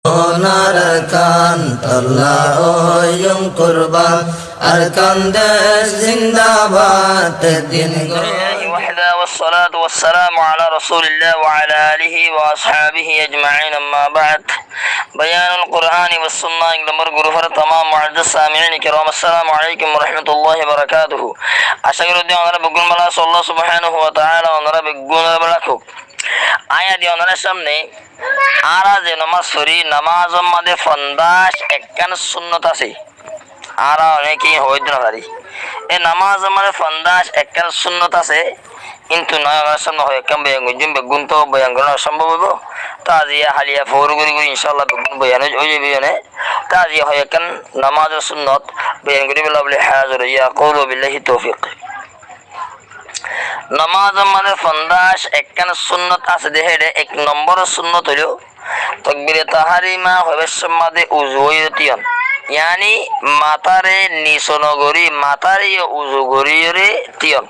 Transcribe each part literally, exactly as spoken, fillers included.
Onar Arkan tolla óiyum kurban, Arkan dec zindabad, ek din gó- Alhamdulillahi wahda, wassalatu wassalamu ala rasulillah wa ala alihi wa ashabihi ajma'in, amma ba'd. Bayanul Qur'ani was Sunnah ek nombor gurufór tamam mu'azzaz sami'in kiram, assalamu alaikum wa rahmatullahi wa barakatuhu. Acá gorí de onora beggún bála asó, Allah subhanahu wa ta'ala onora beggúnore bála rakók. Añí aijja onorar samne añára ze nomás forí, nomásor mazé fonzaic ekkán sunnot asé. Añára onekeyi hoói no farí. E nomásor mazé fonzaic ekkán sunnot asé, kintu noó onorar samne hoi ekkán boyan goijjum, beggún to boyan gorá no sombob óibo. Tó aijja háliya foóru gorí gorí incállah beggún boyan ói, ói zaibo one. Tó aijja hoi ekkán nomásor sunnot boyan gorí bolla buli házir óiyi. Aqulu billahi tawfiq. Nomásor mazé fonzaic ekkán sunnot asé de, héçe ek nombor sunnot óilo, tokbire taharima hoibar somot mazé uzu óiyoré tíyon. Yáni matáre niso no gorí, matáre yó uzu goríyoré tíyon.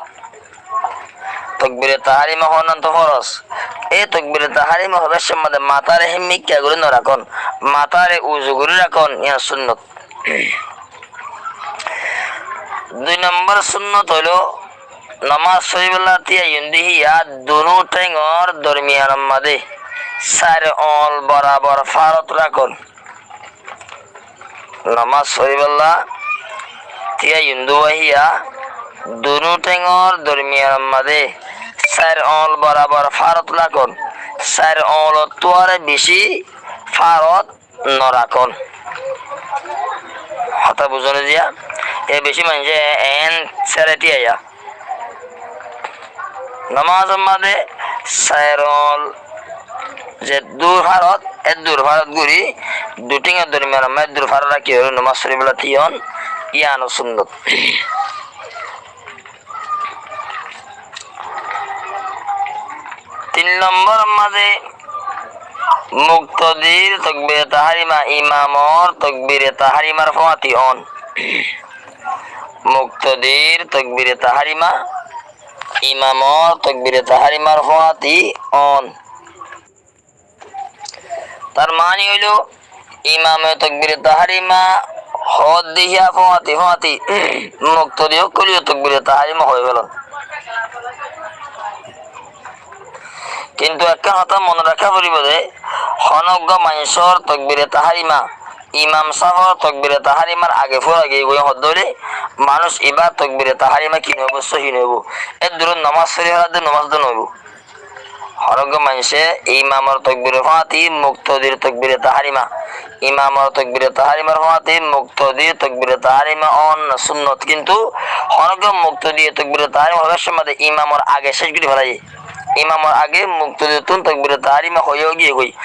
Tokbire taharima hoónan to foroz. E tokbire taharima hoibar somot mazé matáre hémmikka gorí no rakón, matáre uzu gorí rakón, yián sunnot. Dui nombor sunnot óilo, nomás foríbolla tíya yundí híya dunú théngor dormiyanor mazé sair oñl borabor fárot rakón. Nomás foríbolla tíya yundí híya dunú théngor dormiyanor mazé sair oñl borabor fárot rakón. Sair oñlottú ar bicí fárot no rakón. Hotá buzón né ziya? E bicí maincé en sere tíya ya. Nomásor mazé sair oñl zeddúr fárot, eddúr fárot gorí, dui théngor dormiyanor mazé eddúr fárot rakí gorí nomás foríbolla tíyon, yiáno sunnot. Tin nombor mazé muktodir tokbire taharima, imamor tokbire taharimar fúañti on. Muktodir tokbire taharima, imamor tokbire taharimar fúañti on. Tar mani óilo, imame tokbire taharima hoódde híya fúañti fúañti muktodi ókkole yó tokbire taharima hoi felon. Kintu ekkán hotá mone raká foribó de, honó uggwá maincór tokbire taharima, imam sáfor tokbire taharimar age fúra giyé goi hoódde óile, manúic ibá tokbire taharima ki no óibo, sóhi no óibo. Eddurot nomás fori féladde nomás dé no óibo. Honó uggwá maincé imamor tokbire fúañti, muktodir tokbire taharima, imamor tokbire taharimar fúañti, muktodir tokbire taharima on sunnot. Kintu honó uggwá muktodiye tokbire taharima hoibar somot mazé imamor age céc gorí félaiyé, imamor age muktodittún tokbire taharima hoiyé giyé goi.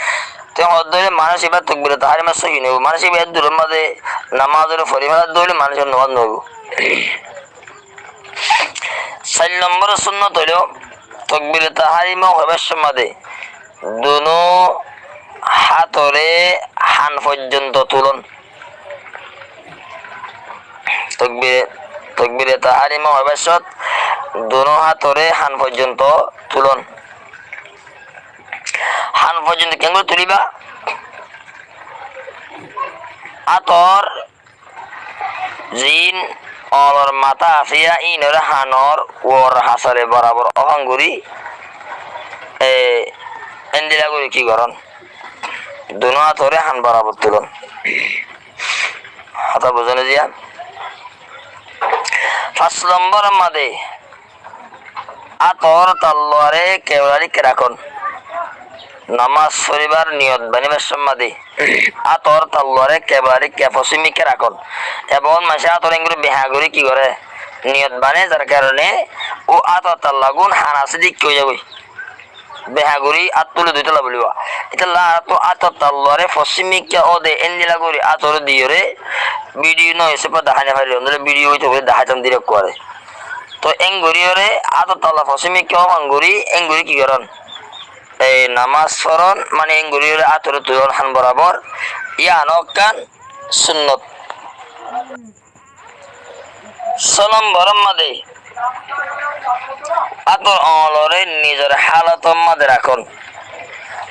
Te hoódde óile manúic ibá tokbire taharima sóhi no óibo, manúic ibá edduror mazé nomás fori féladde óile manúicor nomás no óibo. Sair nombor sunnot óilo, tokbire taharima hoibar somot mazé dunú hátoré han foijjonto tulon. Tokbire, tokbire taharima hoibar somot dunú hátoré han foijjonto tulon. Han foijjonto keéngori tuliba? Átor ziín oñlor matá asé, íinoré hanor uor hasale borabor ófan gorí, e, éndilla gorí ki gorón? Dunú átoré han borabor tulón. Hotá buzón né ziya? Fañs lombor mazé Átor talluare kebla dikká rakón. Nomás foribár niyot baníbar somot mazé átor talluare kebla dikká, fosím dikká rakón. Ebong maincé átor engori beha gorí ki goré? Niyot bané, zar karone ó átor tallagún hana asé dikká ói zagói. Beha gorí át tulé dui talla bulibá. Ítalla át, átor talluare fosím dikká óde endilla gorí átor diyóre bídiyo no, e sófa dahái no farir, ondilla bídiyo óito gorí dahái tam dí rakkuare. Toi engorí óre átor talla fosím dikká ófan gorí, engorí ki gorón? E, nomás forón, mane engorí óre átor tulón han borabor, yían ekkán sunnot. Só lombor mazé átor oñloré nizor hálotor mazé rakón.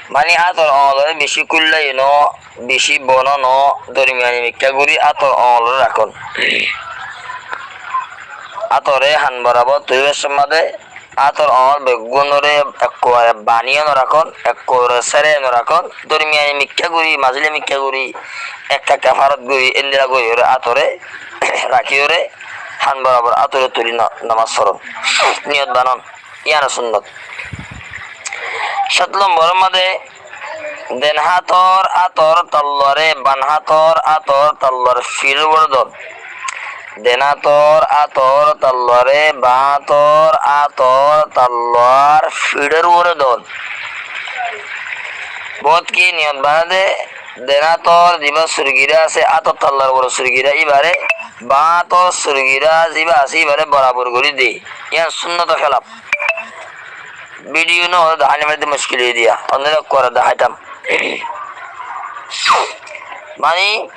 Mane átor oñloré bicí kúlla yó no, bicí bono no, dormiyani mikká gorí átor oñloré rakón. Átoré han borabor tulibar somot de átor oñl beggúnoré ekkuare baníyo no rakón, ekkuare séraiyo no rakón, dormiyani mikká gorí, mazíla mikká gorí, ekka ekka farot gorí, endilla goríyoré átoré rakíyoré han borabor átoré tulí no-, nomás forón. Niyot banón. Yían ó sunnot. Sát lombor or mazé de den hátor átor talluaré báñ hátor átor talluar fiçór uore don. Den hátor átor talluaré báñ hátor átor talluar fiçór uore don. Bóut ki niyot bañdé de, den hátor zibá surgirá asé, átor talluar uore surgirá íbaré, báñ hátor surgirá zibá asé íbaré borabor gorí de. Yían sunnot or hélaf. Bídiyo no dahái no faillé muckil ói diya, ónora kuara daháitam. Mani,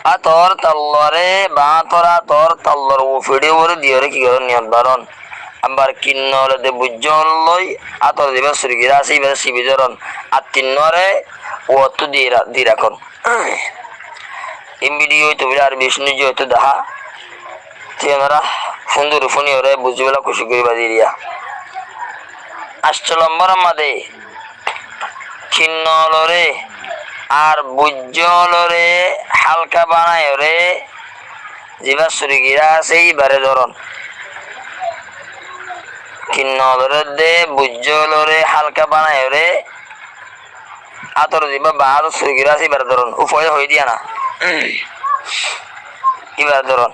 átor talluaré, báñ átor, átor talluar uore fiçór uore diyoré ki gorón, niyot barón. Abar kinnolé de buijjól loi, átor zibá surgirá asé, íbaré sibi dorón. Ar tinnuaré uottú di ra-, di rakón. In bídiyo óito bóli ar bicí nizze óito dahá. Te ónora fúnduri fúniyoré buzíbolla kucíc goríba diriya. Ancto lombor or mazé kinnoloré ar buijjóloré hálka banayoré zibá surgirá asé íbaré dorón. Kinnoloré de buijjóloré hálka banayoré átor zibá báñ átor surgirá asé íbaré dorón. Ufoye hoiyé diya na. Íbaré dorón.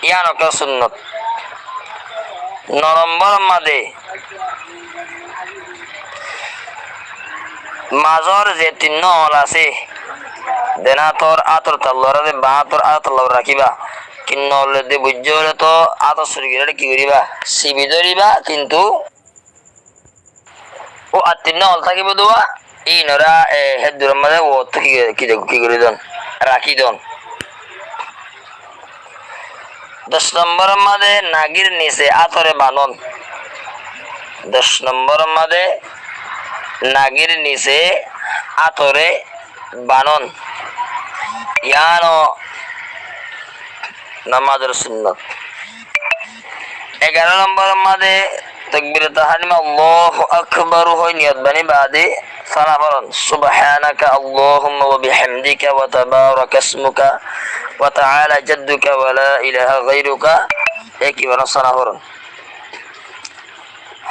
Yían ó sunnot. No lombor or mazé mazór ze tinnwá oñl asé, den átor, átor talluaré de báñ átor, átor talluar rakíba. Kinnolé de buijjólé to átor surgirá ki goríba? Sibi dóriba, kintu ó ar tinnuwá oñl tákibo dé, íinoré, e, hé durór mazé uottú ki, ki, ki gorí don? Rakí don. Doc lombor or mazé nagír nise átoré bañdón. Doc lombor or mazé nagír nise átoré bañdón. Yían ó nomazor sunnot. Egaró lombor or mazé takbiratul tahrima Allahu Akbar hoi niyot bañdí baade sána forón, Subhanaka Allahumma wa bihamdika wa tabaraka ismuka wa ta'ala jadduka wa la ilaha ghairuka. E ki banó sána forón.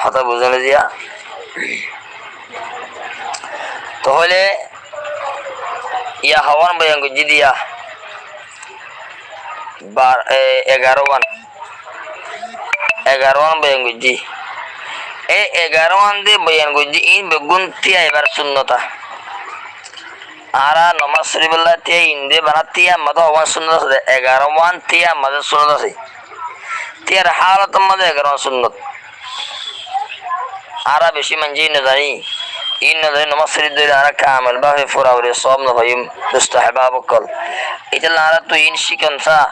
Hotá buzón diya. Toóile yá hoón boyan goijjí diya. Bar-, e, egaró wán. Egaró wán boyan goijjí. E egaró wán de boyan goijjí, iín beggún tíya ibár sunnot. Añára nomás foribólla tíya iín de bana tíya mazé hoón sunnot asé de, egaró wán tíya mazé sunnot asé. Tíyar hálotor mazé egaró wán sunnot. Añára bicí maincé iín nozaní, iín nozaní nomás fori dóri añára kamil báfe fura fori sóob nofaiyúm, dustó ahbab ókkol. Ítalla añárattú iín cíkan sá,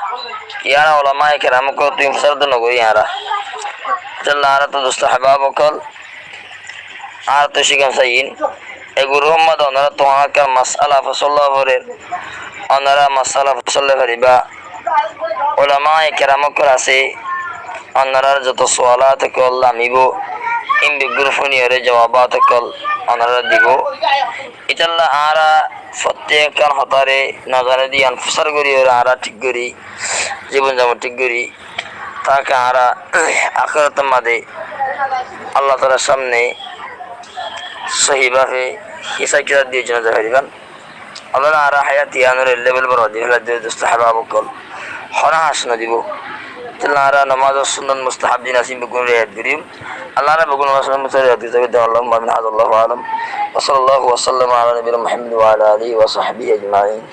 yára ulamaye keram ókkolottú iín fusár dó nogorí añára. Ítalla añárattú dustó ahbab ókkol, añárattú cíkan sá iín. E gurúfor mazé onorattú hono ekkán masala fosólla forer, onora masala fosólla foribá. Ulamaye keram ókkol asé, onorar zoto sualat ókkol lamibó, ín beggún fúniyoré jowabat ókkol onoráre dibó. Ítalla añára fottíkkan hotáre nozane diyan fusár goríyoré añára thík gorí, zibon zamon thík gorí, táke añára akérator mazé Allah taalar sámne sóhi báfe hísab kitab diyé zone zai faribán. Añára háyat yíanor level borbad gorí félai diyé, dustó ahbab ókkol. Hono hañs nodibó. Ítalla añára nomazor sunnot mustahab zin asé, beggún riayat goijjum. Allah añára beggúnore nomazor sunnot mustahab riayat goijjum. Allahumma amin. Haza wallahu a'lam. Wa sallallahu wa sallam ala nabiyina Muhammad wa ala alihi wa sahbihi ajma'in.